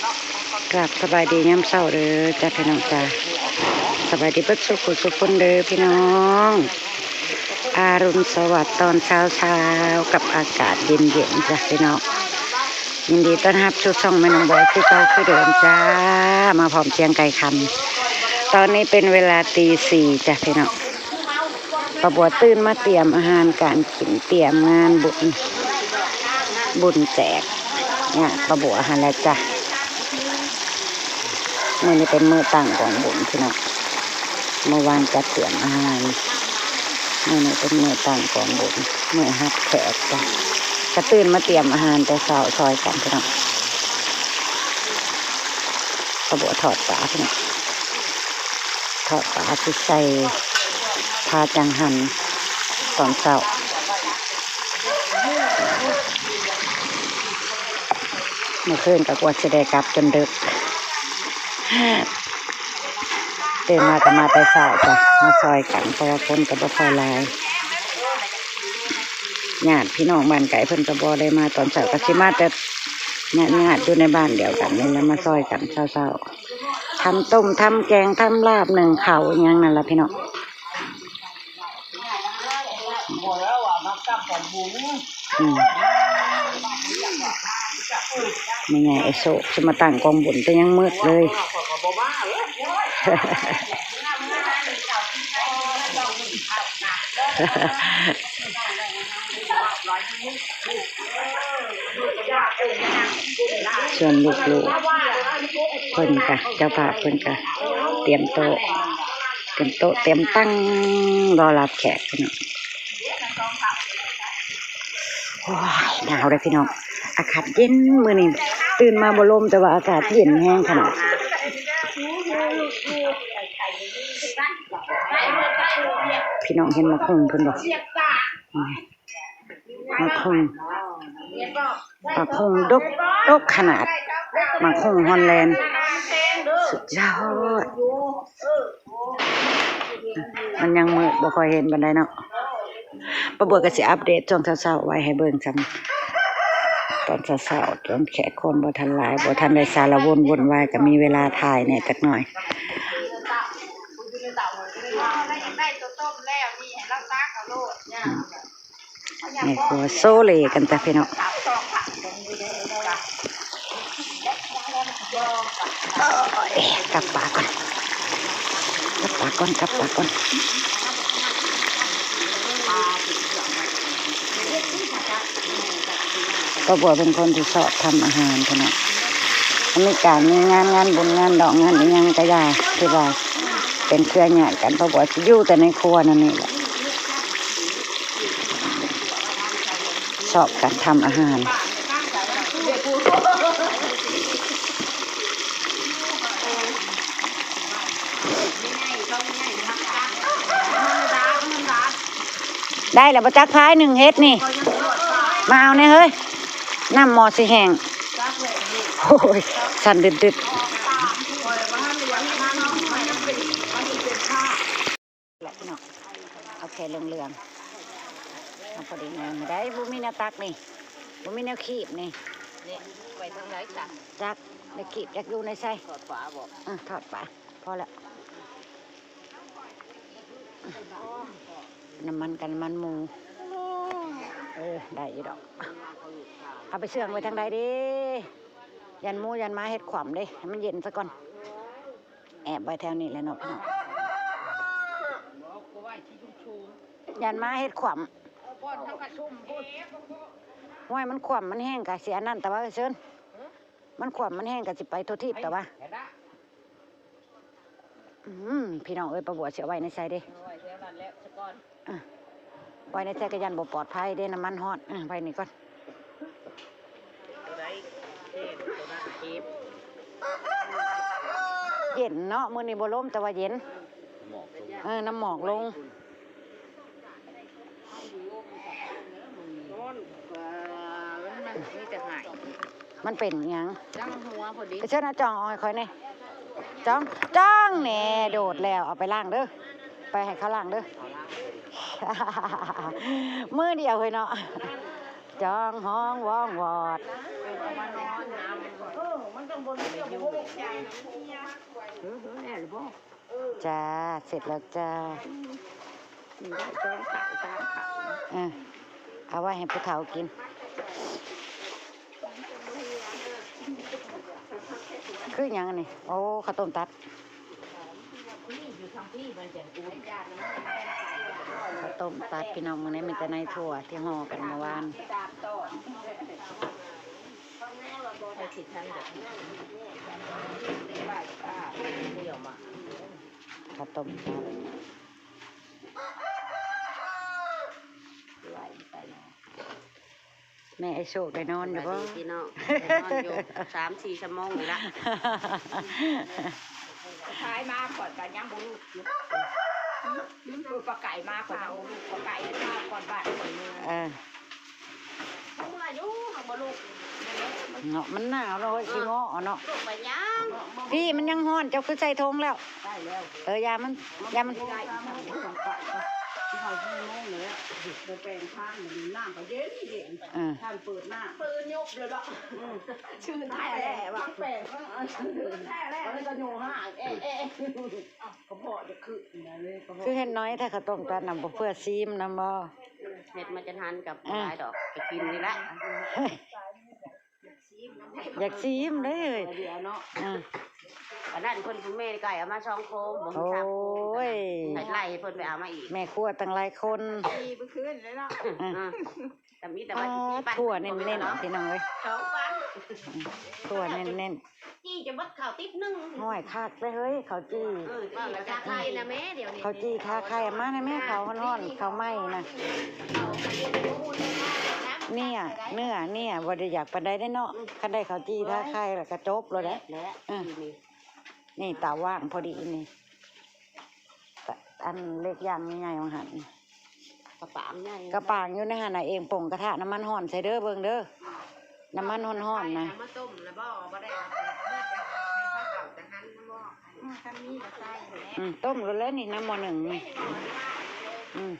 ກາບສະບາຍດີຍາມເຊົ້າເດີຈ້າພີ່ນ້ອງຈ້າ ສະບາຍດີເບິດສູ່ຜູ້ສູ່ຄົນເດີພີ່ນ້ອງ ອາລຸນສະຫວັດຕອນເຊົ້າໆ ກັບອາກາດເຢັນໆ ຈ້າພີ່ນ້ອງ ຍິນດີຕ້ອນຮັບສູ່ຊ່ອງແມ່ນ້ອງບອຍຄືເກົ່າຄືເດີມຈ້າ ມາພ້ອມທ່ຽງໃກ້ຄ່ຳ ຕອນນີ້ເປັນເວລາຕີສີ່ຈ້າພີ່ນ້ອງ. ປ້າບົວຕື່ນມາຕຽມອາຫານການກິນ ຕຽມງານບຸນ ບຸນແຈກຍາດປ້າບົວຫັ້ນແຫຼະຈ້າ ມື້ນີ້ເປັນມື້ຕັ້ງກອງບຸນພີ່ນ້ອງ ເມື່ອວານຈັດຕຽມອາຫານ ມື້ນີ້ເປັນມື້ຕັ້ງກອງບຸນ ມື້ຮັບແຂກຈ້າ ກະຕື່ນມາຕຽມອາຫານແຕ່ເຊົ້າຊ່ອຍກັນພີ່ນ້ອງ ປ້າບົວທອດປາພີ່ນ້ອງ ທອດປາຊິໃສ່ພາຈັງຫັນຕອນເຊົ້າ ມື້ຄືນກະກວ່າຊິໄດ້ກັບຈົນດຶກ ຕື່ນມາກະມາແຕ່ເຊົ້າຈ້າ ມາຊ່ອຍກັນ ເພາະວ່າຄົນກະບໍ່ຄ່ອຍຫຼາຍ ຍາດພີ່ນ້ອງບ້ານໄກເພິ່ນກະບໍ່ໄດ້ມາຕອນເຊົ້າ ກະຊິມາແຕ່ຍາດໆ ຢູ່ໃນບ້ານດຽວກັນນີ້ແຫຼະ ມາຊ່ອຍກັນເຊົ້າໆ ທຳຕົ້ມ ທຳແກງ ທຳລາບ ໜຶ້ງເຂົ້າ ອີ່ຫຍັງນັ້ນລະພີ່ນ້ອງ ອືມ ແມ່ໃຫຍ່ອ້າຍໂຊກຊິມາຕັ້ງກອງບຸນແຕ່ຍັງມືດເລີຍ. ສ່ວນລູກໆ ເພິ່ນກະ ເຈົ້າພາບເພິ່ນກະຕຽມໂຕະ ຕຽມໂຕະຕຽມຕັ່ງ ລໍຮັບແຂກພີ່ນ້ອງ. ໂອ້ຍ ໜາວເດ້ພີ່ນ້ອງ ອາກາດເຢັນ ມື້ນີ້ຕື່ນມາບໍ່ລົມ ແຕ່ວ່າອາກາດເຢັນແຮງຂະໜາດ. ພີ່ນ້ອງເຫັນໝາກຫຸ່ງເພິ່ນບໍ່? ໝາກຫຸ່ງ ໝາກຫຸ່ງດົກ ດົກຂະໜາດ ໝາກຫຸ່ງຮອນແລນ ສຸດຍອດ. ມັນຍັງມືດ ບໍ່ຄ່ອຍເຫັນປານໃດເນາະ. ປ້າບົວກະຊິອັບເດດຊ່ວງເຊົ້າໆ ໄວ້ໃຫ້ເບິ່ງຊ່ຳຕອນເຊົ້າໆ ຕອນແຂກຄົນບໍ່ທັນຫຼາຍ ບໍ່ທັນໄດ້ສາລະວົນວຸ່ນວາຍ ກະມີເວລາຖ່າຍແດ່ຈັກໜ້ອຍ. ອືມ ແມ່ຄົວໂຊເລກັນຈ້າພີ່ນ້ອງ. ເອີຍ ກັບປາກ່ອນ ກັບປາກ່ອນ ກັບປາກ່ອນ. ປ້າບົວເປັນຄົນທີ່ຊອບທຳອາຫານພີ່ນ້ອງ ມີການມີງານ ງານບຸນງານດອງງານອີ່ຫຍັງກະຢ່າ ທີ່ວ່າເປັນເຄືອຍາດກັນ ປ້າບົວຊິຢູ່ແຕ່ໃນຄົວນັ້ນນີ້ແຫຼະ. ຊອບການທຳອາຫານ. ໄດ້ແລ້ວບໍ່ຈັກພາຍໜຶ່ງເຮັດນີ້ ມາເອົາແດ່ເຮີ້ຍ ນ້ຳໝໍ້ຊິແຫ້ງ. ໂອ້ຍ ສັ່ນດຶດໆ. ແຫຼະພີ່ນ້ອງ ເອົາແຄ່ເຫຼືອງໆ ເອົາພໍດີງາມໄດ້. ບໍ່ມີແນວຕັກນີ້ ບໍ່ມີແນວຄີບນີ້ ນີ້ໄວ້ທາງໃດຊະ? ຈັກ ໄດ້ຄີບຈັກຢູ່ໃນໃສ? ທອດປາບໍ? ເອີ ທອດປາ ພໍແລ້ວ. ນ້ຳມັນກັບນ້ຳມັນໝູ ເອີ ໄດ້ຢູ່ດອກ. ເອົາໄປເຊື່ອງໄວ້ທາງໃດເດ? ຢ້ານໝູຢ້ານໝາເຮັດຂວ້ຳເດ້ ໃຫ້ມັນເຢັນສາກ່ອນ. ແອບໄວ້ແຖວນີ້ແຫຼະເນາະພີ່ນ້ອງ ຢ້ານໝາເຮັດຂວ້ຳ. ຫ້ວຍ ມັນຂວ້ຳມັນແຮງກະຊິອັນນັ້ນ ແຕ່ວ່າເຊີນ ມັນຂວ້ຳມັນແຮງກະຊິໄປທົ່ວທີບ ແຕ່ວ່າ ອືມ ພີ່ນ້ອງເອີຍ ປ້າບົວຊິເອົາໄວ້ໃນໃສເດ? ເອົາໄວ້ແຖວນັ້ນແຫຼະສາກ່ອນ. ເອີ ໄວ້ໃນໃຈກະຢ້ານບໍ່ປອດໄພເດ້ ນ້ຳມັນຮ້ອນ. ເອີ ໄວ້ນີ້ກ່ອນ. ເຢັນເນາະ ມື້ນີ້ບໍ່ລົມແຕ່ວ່າເຢັນ. ເອີ ນ້ຳໝອກລົງ. ມັນເປັນຫຍັງ? ຈັ່ງຫົວພໍດີ. ໄປເຊີນເອົາຈ່ອງອອກໃຫ້ຂ້ອຍແດ່. ຈ່ອງ ຈ້ອງແນ່ ໂດດແລ້ວ ເອົາໄປລ້າງເດີ ໄປໃຫ້ເຂົາລ້າງເດີ. ມື້ດຽວເຮີ້ຍເນາະ ຈ້ອງຮ້ອງວອງວອດ. ເອີ ມັນຕ້ອງເບິ່ງ ເອີ ແລ້ວບໍ່? ຈ້າ ເສັດແລ້ວຈ້າ. ເອີ ເອົາໄວ້ໃຫ້ຜູ້ເຖົ້າກິນ. ຄືຫຍັງອັນນີ້? ໂອ້ ເຂົ້າຕົ້ມຕັດ. ເຂົ້າຕົ້ມຕັດ ພີ່ນ້ອງ ມື້ນີ້ມີແຕ່ໃນຖົ່ວທີ່ຫໍ່ກັນເມື່ອວານ. ເຂົ້າຕົ້ມຕັດ. ແມ່ໄອ້ໂຊກໄດ້ນອນຢູ່ບໍ່? ສະບາຍດີພີ່ນ້ອງ ໄດ້ນອນຢູ່ ສາມສີ່ຊົ່ວໂມງນີ້ລະ. ພາຍມາຂ້ອຍກໍຍັງບໍ່ລຸກຢູ່. ຄືປາໄກ່ມາຂ້ອຍຍັງບໍ່ລຸກ ປາໄກ່ມາກ່ອນບ້ານຂ້ອຍເມືອ. ເອີ ເຮົາເມືອຢູ່ ເຮົາບໍ່ລຸກ. ເນາະ ມັນໜາວເນາະ ເອີ ຂີ້ງໍ້ເນາະ. ລຸກໄປຫຍັງ? ພີ່ ມັນຍັງຮ້ອນ ເຈົ້າຄືໃສ່ຖົງແລ້ວ? ໃສ່ແລ້ວ. ເອີ ຢ່າມັນ ຢ່າມັນ ໄດ້ ເຮົາຊິໂມງແລ້ວ ໄປແປງທາງ ນ້ຳກໍເຢັນໆ. ເອີ ທ່ານເປີດນ້ຳ ປືນຍົບເລີຍເນາະ. ອືມ ຊື່ນແທ້ແຫຼະວ່າ ແປງ ເອີ ຊື່ນແທ້ແຫຼະ. ອັນນີ້ກໍໂຍຫາຍ ເອະ ເອະ ກະເພາະຈະຂຶ້ນນະເລີຍ ກະເພາະ. ຄືເຮັດນ້ອຍແທ້ ເຂົ້າຕົ້ມຕັດນຳ ບໍ່ເພື່ອຊີມນຳບໍ່? ເຮັດມາຈະທັນກັບ ອ່າ ຫຼາຍດອກ ໄປກິນນີ້ລະ. ຢາກຊີມເດ້ ດຽວເນາະ. ອ່າ ອັນນັ້ນເພິ່ນ ແມ່ໄກ່ເອົາມາສອງໂຄມ ບໍ່ມີສາມໂຄມ. ໂອ້ຍ ໃຫ້ໄລ່ໃຫ້ເພິ່ນໄປເອົາມາອີກ ແມ່ຄົວຕັ້ງຫຼາຍຄົນ. ດີມື້ຄືນເລີຍເນາະ. ອ່າ ອ່າ ກໍມີແຕ່ວ່າ ອ່າ ຖົ່ວເນັ້ນໆ ພີ່ນ້ອງເອີຍ ສອງປັນ ອືມ ຖົ່ວເນັ້ນໆ. ຈີ່ຈະເບິດເຂົ້າຕິບໜຶ່ງ. ຫ້ອຍ ຄັກເດ້ເຮີ້ຍ ເຂົ້າຈີ່. ເອີ ຈີ່ທາໄຂ່ນະແມ່ ດຽວນີ້ ເຂົ້າຈີ່ທາໄຂ່ ມານະແມ່ ເຂົ້າຮ້ອນໆ ເຂົ້າໃໝ່ນະ. ເນື້ອ ເນື້ອ ເນື້ອບໍ່ໄດ້ຢາກປານໃດເດ້ເນາະ. ອືມ ຄັນໄດ້ເຂົ້າຈີ່ທາໄຂ່ແລ້ວກໍຈົບໂລດແຫຼະ. ເອີ ນີ້ເຕົາວ່າງພໍດີນີ້ ອັນເຫຼັກຢ່າງໃຫຍ່ໆວ່າຫັ້ນ. ກະປາງໃຫຍ່ ກະປາງຢູ່ໃນຫັ້ນນະ ເອງປົງກະທະນ້ຳມັນຮ້ອນໃສ່ເດີ ເບິ່ງເດີ ນ້ຳມັນຮ້ອນໆນະ. ເອົາມາຕົ້ມລະບໍ່? ບໍ່ໄດ້ເອົາ ເອົາແຕ່ໃຫ້ເຂົາເອົາຈາກຫັ້ນນະບໍ່? ອືມ ຄັນມີກະໃສ່ແຫຼະ. ອືມ ຕົ້ມໂລດແຫຼະນີ້ ນ້ຳໝໍ້ໜຶ່ງນີ້. ອືມ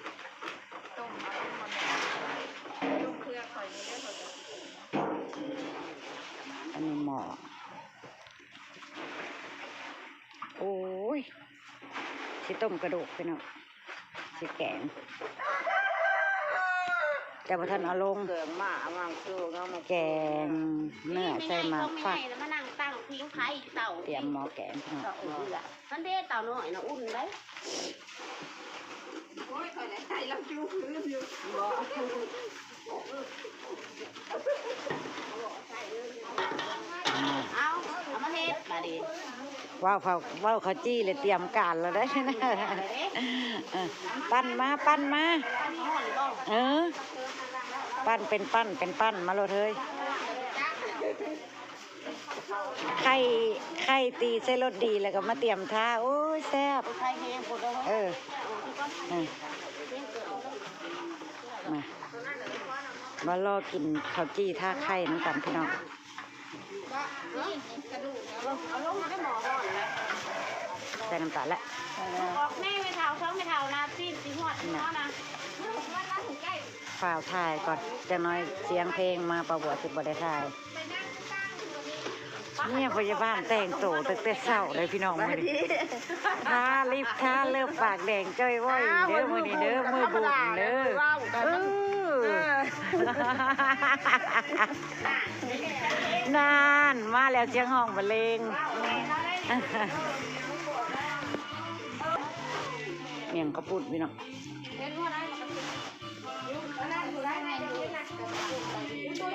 ຕົ້ມເອົາ ຕົ້ມເອົາ ຕົ້ມເພື່ອຂ້ອຍນີ້ເດີ ຂ້ອຍກໍຊິກິນ. ອັນນີ້ໝໍ້ ໂອ້ຍ ຊິຕົ້ມກະດູກ ພີ່ນ້ອງ ຊິແກງ ແຕ່ບໍ່ທັນເອົາລົງ. ເຄື່ອງມາ ເອົາມາ ເອົາມາ ແກງເນື້ອໃສ່ໝາກຝັກ ແລ້ວມານັ່ງຕັ້ງພິງໄຟເຕົາ ຕຽມໝໍ້ແກງ ພີ່ນ້ອງ. ເອີ ຫັ້ນເດ້ ເຕົານ້ອຍນະ ອຸ່ນໄດ໋. ໂອ້ຍ ຂ້ອຍໄດ້ໃສ່ລຳຈຸຄືນຢູ່. ບໍ່ ເອົາ ເອົາມາເຮັດບາດນີ້. ເວົ້າເຂົ້າ ເວົ້າເຂົ້າຈີ່ແລ້ວຕຽມການແລ້ວເດ້. ເອີ ເອີ ປັ່ນມາ ປັ່ນມາ. ເອີ ປັ່ນເປັນປັ່ນ ເປັນປັ່ນມາໂລດເຮີ້ຍ. ໄຂ່ ໄຂ່ຕີໃສ່ລົດດີ ແລ້ວກໍມາຕຽມທາ. ໂອ້ຍ ແຊບ. ໄຂ່ແຮງໂພດເດີ. ເອີ ເອີ ມາ ມາລໍກິນເຂົ້າຈີ່ທາໄຂ່ນຳກັນ ພີ່ນ້ອງ. ເອົາລົງໃນໝໍ້ຮ້ອນແລ້ວ ໃສ່ນ້ຳຕານແລ້ວ. ອອກແມ່ ແມ່ເຖົ້າ ສອງແມ່ເຖົ້ານະ ຊີ້ນຊິຮອດຢູ່ເນາະນະ. ຟ້າວຖ່າຍກ່ອນ ຈັກໜ້ອຍສຽງເພງມາ ປ້າບົວຊິບໍ່ໄດ້ຖ່າຍ. ເມຍພະຍາບານແຕ່ງໂຕຕັ້ງແຕ່ເຊົ້າເດ້ພີ່ນ້ອງ ມື້ນີ້ ທາລິບທາເລີບ ປາກແດງຈ້ອຍວ້ອຍເດີ ມື້ນີ້ເດີ ມື້ບຸນເດີ. ເອີ ນັ້ນ ມາແລ້ວ ສຽງຮ້ອງບັນເລງ. ໝ້ຽງເຂົ້າປຸ້ນ ພີ່ນ້ອງ.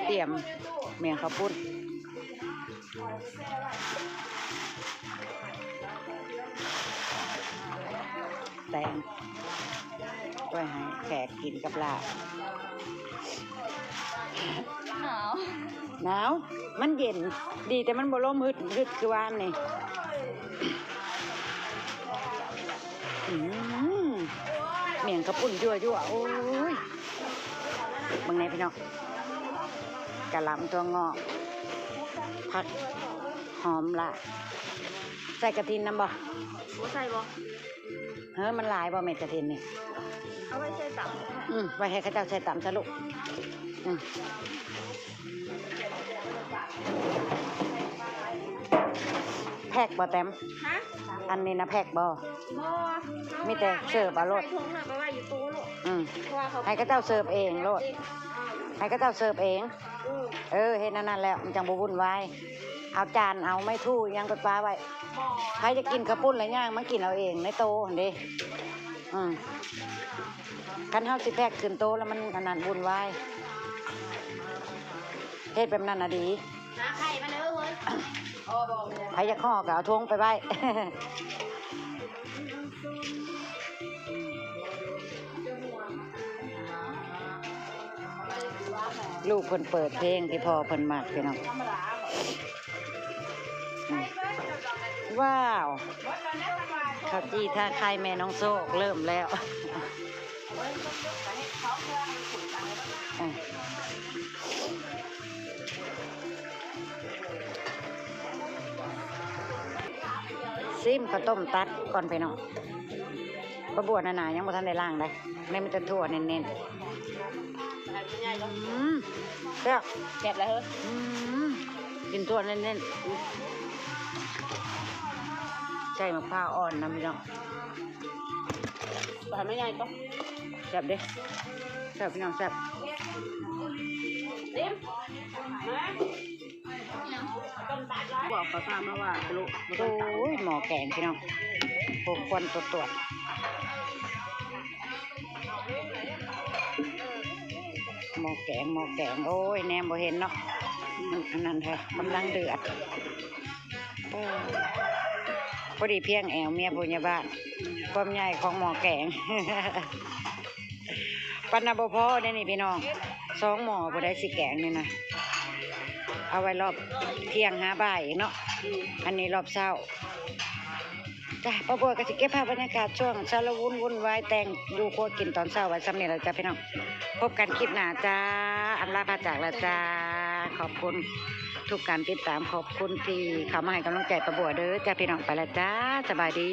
ຕຽມໝ້ຽງເຂົ້າປຸ້ນ ແຕງ ໄວ້ໃຫ້ແຂກກິນກັບລາບ. ໜາວ ໜາວ ມັນເຢັນ ດີແຕ່ມັນບໍ່ລົມຫຶດຫຶດຄືວານນີ້. ອືມ ໝ້ຽງເຂົ້າປຸ້ນຍົວໆ ໂອ້ຍ ເບິ່ງແດ່ພີ່ນ້ອງ ກະຫຼ່ຳ ຖົ່ວງອກ ຜັກຫອມລະ ໃສ່ກະຖິນນຳບໍ່? ບໍ່ໃສ່ບໍ່? ເຮີ້ ມັນຫຼາຍບໍ່ເມັດກະຖິນນີ້? ເອົາໄວ້ໃສ່ຕຳ. ອືມ ໄວ້ໃຫ້ເຂົາເຈົ້າໃສ່ຕຳຊະລູກ. ອືມ. ແພັກບໍ່ແຕມ? ຮະ? ອັນນີ້ນະແພັກບໍ່? ບໍ່ ມີແຕ່ເສີບເອົາໂລດ ໃສ່ຖົງແລ້ວກໍໄວ້ຢູ່ຕູ້ໂລດ. ອືມ ເພາະວ່າເຂົາ ໃຫ້ເຂົາເຈົ້າເສີບເອງໂລດ ໃຫ້ເຂົາເຈົ້າເສີບເອງ. ອືມ ເອີ ເຮັດແນວນັ້ນແລ້ວມັນຈັ່ງບໍ່ວຸ່ນວາຍ. ເອົາຈານເອົາໄມ້ຖູຫຍັງໄປປະໄວ້. ບໍ່ ໃຜຈະກິນເຂົ້າປຸ້ນລະຍ່າງມາກິນເອົາເອງໃນໂຕຫັ້ນເດ້. ອືມ ຄັນເຮົາຊິແພັກຂຶ້ນໂຕແລ້ວມັນອັນນັ້ນວຸ່ນວາຍ ເຮັດແບບນັ້ນນະດີ. ຫາໄຂ່ມາເດີເຮີ້ຍ. ໃຜຢາກຫໍ່ກໍເອົາຖົງໄປໄວ້. ລູກເພິ່ນເປີດເພງທີ່ພໍ່ເພິ່ນມັກ ພີ່ນ້ອງ. ອືມ ວ້າວ ເຂົ້າຈີ່ທາໄຂ່ແມ່ນ້ອງໂຊກເລີ່ມແລ້ວ. ອ່ະ ຊີມເຂົ້າຕົ້ມຕັດກ່ອນພີ່ນ້ອງ. ປາບົວໜາໆ ຍັງບໍ່ທັນໄດ້ລ້າງເດ້ ແມ່ນມີແຕ່ຖົ່ວເນັ້ນໆ. ອືມ ແຊບ ແຊບຫຼາຍເຮີ້ຍ. ອືມ ກິນຖົ່ວເນັ້ນໆ ໃສ່ໝາກພ້າວອ່ອນນຳພີ່ນ້ອງ. ປາແມ່ໃຫຍ່ກໍແຊບເດ້ ແຊບພີ່ນ້ອງ ແຊບ. ບອກເຂົາຖາມມາວ່າໂອ້ຍ ໝໍ້ແກງພີ່ນ້ອງ ໂອ້ ຄວັນຕວດໆ. ໝໍ້ແກງ ໝໍ້ແກງ ໂອ້ຍ ແນມບໍ່ເຫັນເນາະ ມັນອັນນັ້ນແທ້ ກຳລັງເດືອດ. ເອີ ພໍດີພຽງແອວເມຍຜູ້ໃຫຍ່ບ້ານ ຄວາມໃຫຍ່ຂອງໝໍ້ແກງ. ປານນະບໍ່ພໍເດ້ນີ້ພີ່ນ້ອງ ສອງໝໍ້ຜູ້ໃດຊິແກງນີ້ນະ ເອົາໄວ້ຮອບທ່ຽງຫາບ່າຍອີກເນາະ ອັນນີ້ຮອບເຊົ້າ. ຈ້າ ປ້າບົວກໍຊິເກັບພາບບັນຍາກາດຊ່ວງຊາລະວຸນວຸ່ນວາຍແຕ່ງຢູ່ຄົວກິນຕອນເຊົ້າໄວ້ສ່ຳນີ້ລະຈ້າພີ່ນ້ອງ. ພົບກັນຄລິບໜ້າຈ້າ ອຳລາພາຈາກລະຈ້າ. ຂອບຄຸນທຸກການຕິດຕາມ ຂອບຄຸນທີ່ເຂົ້າມາໃຫ້ກຳລັງໃຈປ້າບົວເດີຈ້າພີ່ນ້ອງ. ໄປລະຈ້າ ສະບາຍດີ.